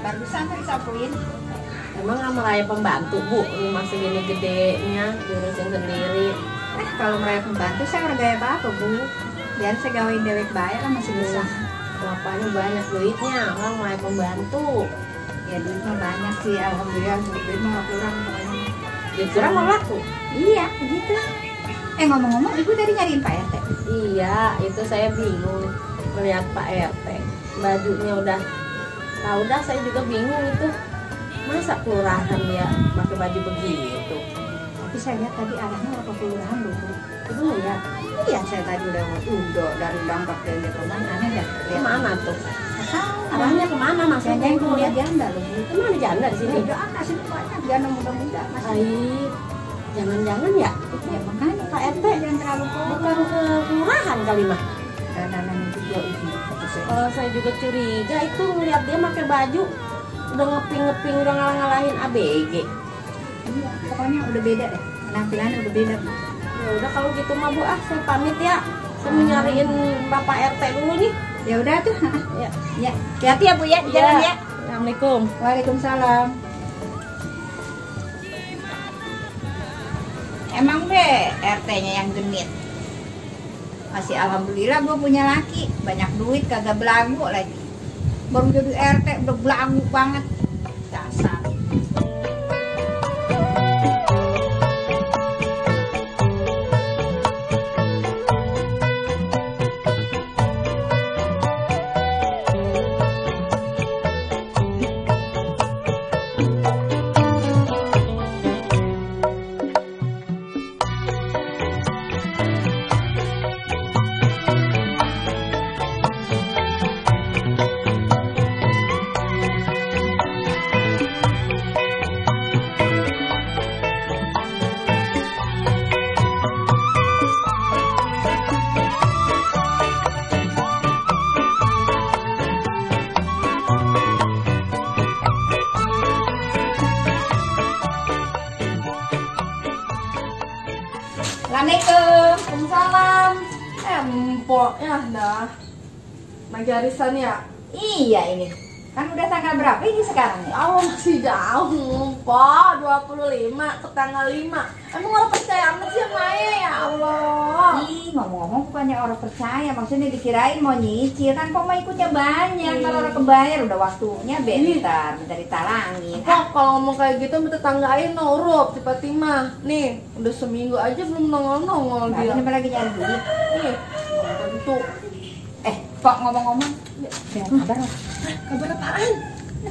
Barusan tadi sapuin. Emang nggak meraya pembantu Bu, rumah segini gedenya diurusin sendiri. Kalau meraya pembantu saya nggak gaya apa Bu. Biar saya gawain dewek bayar kan masih bisa. Bapaknya banyak duitnya, nggak meraya pembantu. Ya duit mah banyak sih, alhamdulillah. Duit mah nggak kurang pokoknya. Duit kurang mau laku? Iya begitu. Ngomong-ngomong, ibu tadi nyariin Pak RT? Iya, itu saya bingung melihat Pak RT. Bajunya udah. Nah udah saya juga bingung itu, masa kelurahan ya pakai baju begitu. Tapi saya lihat tadi arahnya apa kelurahan loh Bu. Itu lihat? Iya saya tadi udah dari Bangkok dan ke mana aneh dah. Kemana tuh? Arahnya kemana Mas? Jangan mau lihat janda loh Bu. Kemana janda di sini? Udah anak sini banyak janda muda-muda. Jangan-jangan ya? Ya makanya Pak RT jangan terlalu bukan ke kelurahan kali mah. Dandanan juga itu. Kalau saya juga curiga itu ngeliat dia pakai baju udah ngeping-ngeping, udah ngalah-ngalahin ABG. Iya, pokoknya udah beda deh. Penampilannya udah beda. Ya udah kalau gitu mah Bu, saya pamit ya. Saya mau nyariin Bapak RT dulu nih. Ya udah tuh. Ya. Ya, hati-hati ya Bu ya, di jalan ya. Assalamualaikum. Waalaikumsalam. Emang deh RT-nya yang genit. Masih alhamdulillah gue punya laki, banyak duit, kagak belagu lagi. Baru jadi RT udah belagu banget. Dasar. Assalamualaikum. Waalaikumsalam. Empok ya dah. Lagi arisan ya? Iya ini. Kan udah tanggal berapa ini sekarang ya? Oh masih jauh Pak, 25 ke tanggal 5. Emang orang percaya amat sih sama ayah ya Allah. Ih, ngomong-ngomong bukannya orang percaya, maksudnya dikirain mau nyicil kan kok mau ikutnya banyak, kalau orang kebayar udah waktunya bentar, minta ditalangin. Kok kalau ngomong kayak gitu minta tanggain nurut si Fatimah. Nih, udah seminggu aja belum nongol-nongol dia. Kenapa lagi nyari duit? Nih, tentu. Kok ngomong-ngomong? Ya, kabar lah. Kabar apaan?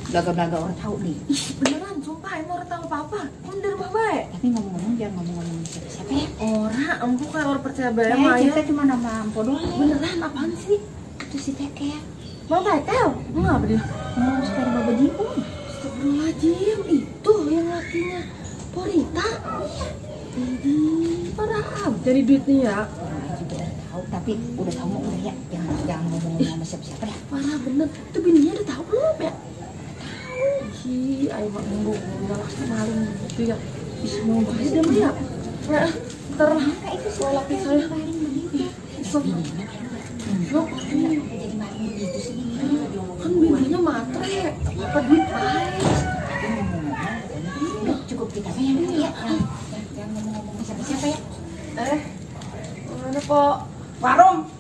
Belaga-belaga orang tahu nih. Ih, beneran, sumpah emang orang tahu apa-apa. Kan di rumah baik. Tapi ngomong-ngomong jangan ngomong-ngomong siapa ya? Orang, empu kan orang percaya baik Ya, sama ayah. kita cuma nama Empo doang. Beneran, apaan sih? Itu si Tekel. Bang Tekel? Ngapa dia? Ngurus kayak Baba Jibung. Astagfirullahaladzim, itu yang lakinya Porita. Iya. Parah, jadi duitnya ya. Tahu, tapi udah tahu mau udah ya, jangan ngomong-ngomong sama siapa-siapa ya. Parah bener, itu bininya udah tahu belum ya? Tahu. Ih, ayo bang Minggu, udah pasti maling gitu ya. Ih, mau bahas dia mah ya. Nah, ntar itu sih laki saya. paling begitu. Sok. Yok, Jadi maling begitu sih. kan bininya matre, apa duit baik. Udah cukup kita mah yang ini ya. Jangan ngomong-ngomong sama siapa-siapa ya. Mana kok? Warung.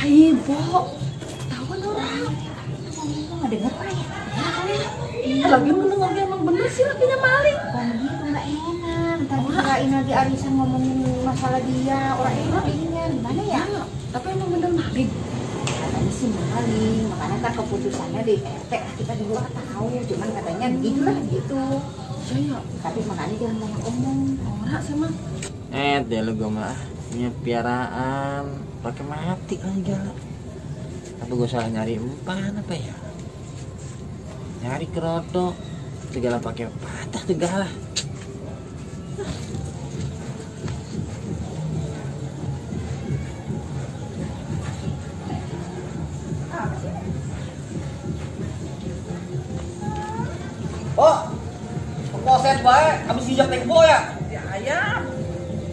Ayo, Bo. Tahu kan orang? Kok nggak denger apa ya? Lagi mendengar dia emang bener sih lakinya maling. Bukan begitu, nggak enak. Ntar kirain lagi arisan ngomongin masalah dia. Orang enak ininya. Gimana ya? Tapi emang bener maling. Katanya sih maling, makanya kan keputusannya di RT kita juga tahu, cuman katanya gitulah gitu. Saya Tapi makanya jangan banyak omong. ora sama. Deh lu gue mah punya piaraan pakai mati aja lah. Apa gue salah nyari umpan apa ya? Nyari kerodok segala pakai patah segala. Oh, komposet baik, habis hijab tekbo ya? Ya ayam,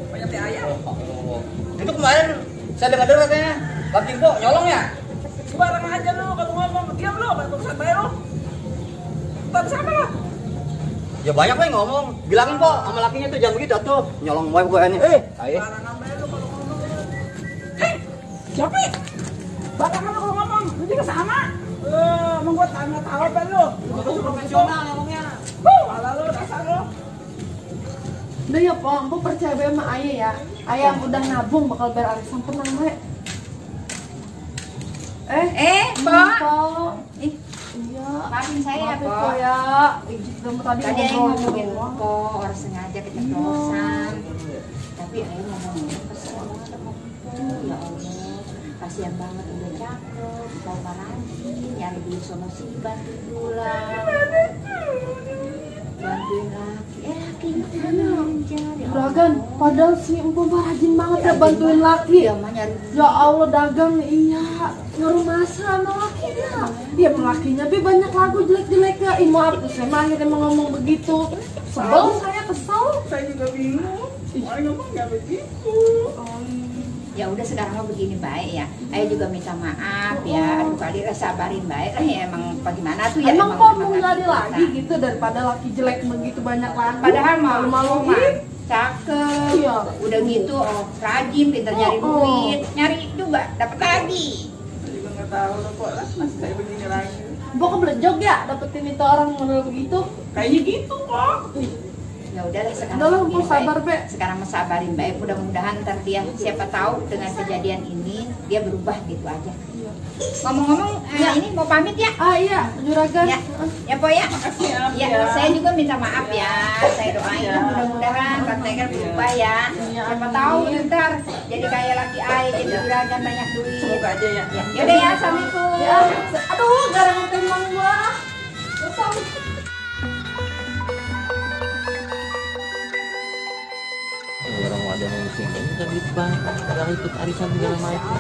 banyak teh ayam. Oh, itu kemarin saya dengar katanya Bang Timbo nyolong ya? Sembarangan aja lu kalau ngomong, diam lu, banyak urusan bae lu. Bukan sama lu. Ya banyak lah yang ngomong, bilangin kok sama lakinya tuh jangan begitu tuh, nyolong baik gue ini. Ayo. Sembarangan bae lu kalau ngomong. Hei, Jopi, barangan lu kalau ngomong, lu juga sama. Emang gua tanya tahu apa lu? Lu profesional ngomongnya. Malah lu dasar lu. Udah ya, Po, Empo percaya bae sama Ayah ya. Ayah udah nabung bakal bayar arisan tenang we. Po. Po. Ih, Iya. maafin saya ya, Maafin, Po. Po ya. Kamu tadi Tadi Ayah ngomongin doang. Po, orang sengaja keceplosan. Tapi Ayah ngomongin kesel banget sama Po. Ya Allah, kasihan banget udah cakep, mau rajin, nyari duit sono sini bantuin pulang. Bantuin laki, lakinya aja. Juragan, padahal si Empo mah rajin banget ya bantuin laki. Dia mah nyari duit. Ya Allah dagang iya ngaruh masa sama lakinya. Iya lakinya tapi banyak lagu jelek-jeleknya. Ih maaf tuh saya mah akhirnya mau ngomong begitu. Sebel saya kesel. Saya juga bingung. Orang ngomong nggak begitu. Ya udah sekarang mah begini baik ya. Ayah juga minta maaf ya. Aduh kali sabarin baik lah ya, emang bagaimana tuh ya. Emang kok mau emang jadi kita. lagi gitu daripada laki jelek begitu banyak lagu. Padahal malu-maluin. cakep, Iya. udah gitu rajin, pintar nyari duit, nyari juga dapat lagi. Saya juga nggak tahu lo kok lah. Masih saya begini lagi. Mbok keblejok ya dapetin itu orang model begitu. Kayaknya gitu kok. Ya udahlah sekarang. Udah lah, begini, Mpok, sabar, Baik. Be. Sekarang mah sabarin baik. Mudah-mudahan ntar dia siapa tahu dengan kejadian ini dia berubah gitu aja. Ngomong-ngomong, ini mau pamit ya? Ah iya, juragan. Ya, ya Po ya. Makasih ya. Ya, saya juga minta maaf ya. Saya doain mudah-mudahan Kang Tegar berubah ya. Siapa tahu ntar jadi kayak laki ay, jadi juragan banyak duit. Semoga aja ya. Ya, yaudah ya, assalamualaikum. Ya, aduh, garang temang gua. Orang ada musim ini kan duit banyak, kalau ikut arisan segala macam.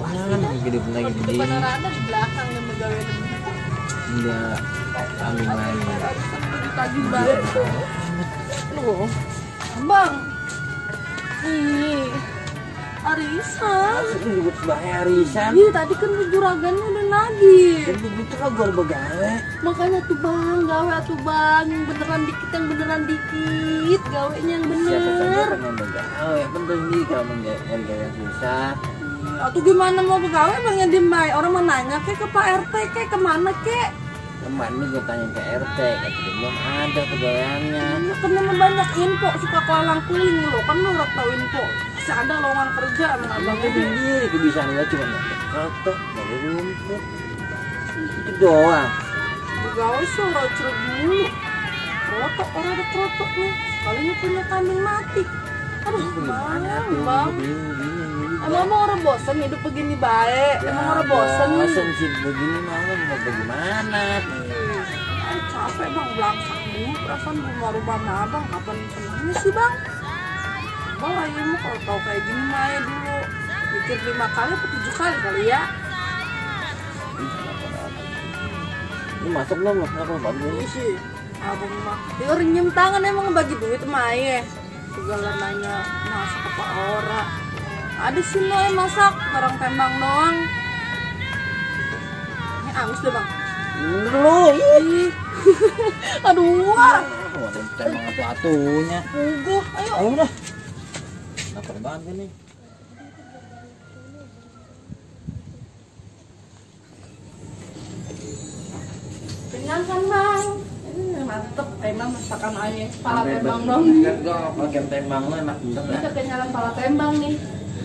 Jangan gede pun lagi gede. Ada di belakang yang megawai Enggak, amin lagi. tadi banget. Loh, Bang. Ih, arisan. Ribut sebagai arisan. Iya, tadi kan juragannya udah nagih. Begitu lah gue begawe. Makanya tuh Bang, gawe atuh Bang, yang beneran dikit, gawenya yang Siapa saja bener. pengen begawe, penting nih kalau mencari gaya susah. Atau gimana mau begawe Bang yang dimai? Orang mau nanya ke Pak RT ke kemana ke? Kemarin gue tanya ke RT, kata dia belum ada pegawaiannya. Iya kan memang banyak info, suka kelalang keliling lo kan lo udah tahu info. Masih ada lowongan kerja sama Abang abang tuh sendiri kebiasaan gue cuma nyampe kotok, dari rumput. Itu doang. Begawe suruh cerut dulu. Kerotok, orang ada kerotok nih. Kalinya punya kambing mati. Aduh, Gimana Bang, tuh? Bang. Emang orang bosen hidup begini baik? Emang orang bosen? Bosen sih begini malah mau bagaimana? Capek Bang, belangsak dulu. Perasaan rumah-rumah mah Bang, kapan tenangnya sih Bang? Bang, ayahmu kalau tahu kayak gini mah ya dulu mikir 5 kali atau 7 kali kali ya. Ini masuk belum? Kenapa bagus? Ini sih, abang mah dia renyem tangan emang bagi duit sama ayah. Segala nanya masak apa ora. Ada sih lo yang masak, orang tembang doang. Ini angus deh Bang. Lu, Ih. Aduh, ada tembang atuh-atuhnya. puguh, ayo. Ayo udah. Lapar banget nih. Kenyang kan Bang? Mantep, emang masakan ayah. Pala tembang dong. Kan gua pakai tembang lu enak bener. Ini kekenyalan pala tembang nih.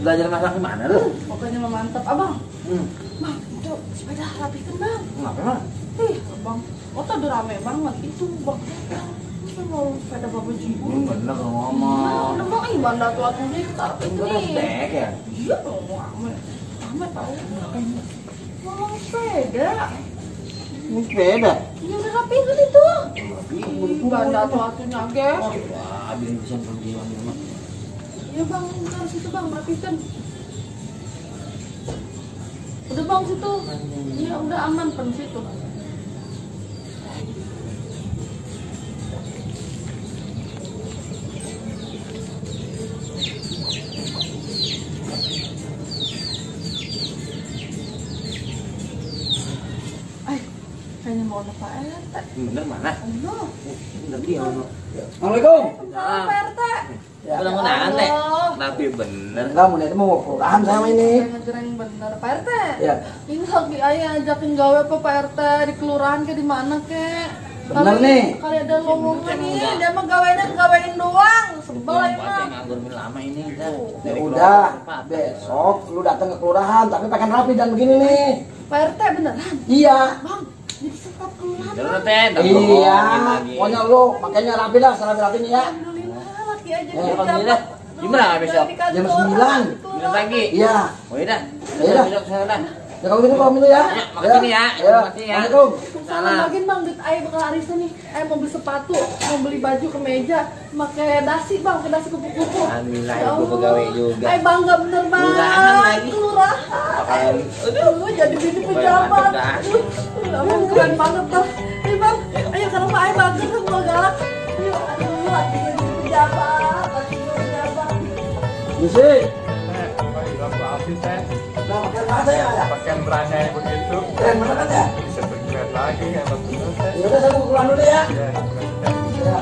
Belajar masak di mana lu? Pokoknya mah mantep, abang. Hmm. Bang, itu sepeda rapikan bang. Ngapain mah? Ih, bang, kota udah rame banget itu bang. Kita mau sepeda bapak jiwa. Bener kalau ngomong. Udah bang, gimana tuh atunya kita rapikan Itu nih. stek ya? Iya dong, rame. Rame tau. Mau sepeda. Ini sepeda. Iya udah rapikan itu. Gimana tuh atunya, guys? Wah, bilang bisa pergian di rumah. Iya bang, harus itu bang, rapikan. Udah bang situ. Iya udah aman kan situ. Kayaknya mau ada Pak RT. Bener mana? Aduh. Bener dia. Assalamualaikum. Pak RT. Ya. Mudah-mudahan teh. Tapi bener. Enggak mau itu mau kelurahan sama ini. Ngejreng bener Pak RT. Ya. Ini lagi ayah ajakin gawe apa Pak RT di kelurahan ke di mana ke? Bener nih. Kali ada lowongan nih, dia mah gawein doang. Sebel Pak emang. nganggur lama ini dah. Ya udah, besok lu datang ke kelurahan tapi pakaian rapi dan begini nih. Pak RT beneran? Iya. Bang, jadi sekap kelurahan. Bener teh. Iya. Pokoknya lu pakainya rapi dah, rapi-rapinya ya. Alhamdulillah, laki aja Ya, dia alhamdulillah. dapat. Gimana besok? Jam 9. Bener lagi. Iya. Oh iya dah. Iya dah. Besok saya dah. Ya kalau gitu pamit lu ya. Ya, makasih ya. Ya. Makasih ya. Assalamualaikum. Salah bagian bang, duit ayah bakal arisan nih. Ayah mau beli sepatu, mau beli baju ke meja, pakai dasi bang, pakai dasi kupu-kupu. Alhamdulillah Ya ibu Allah. pegawai juga. Ayah bangga bener bang. Kelurahan lagi. Kelurahan. Apalagi. Aduh, jadi bini pejabat. Mantap dah. Abang keren banget bang. Nih bang, ayo sekarang mah ayah bangga kan mau galak. Ayo, aduh, laki jadi pejabat, laki jadi pejabat. Misi. Maafin teh, Nah, pakaian mana ya? pakaian beranyai begitu, Keren bener kan ya? bisa berkelihat lagi, hebat bener teh. Ya udah saya mau keluar dulu ya. Ya, bener teh. Ya.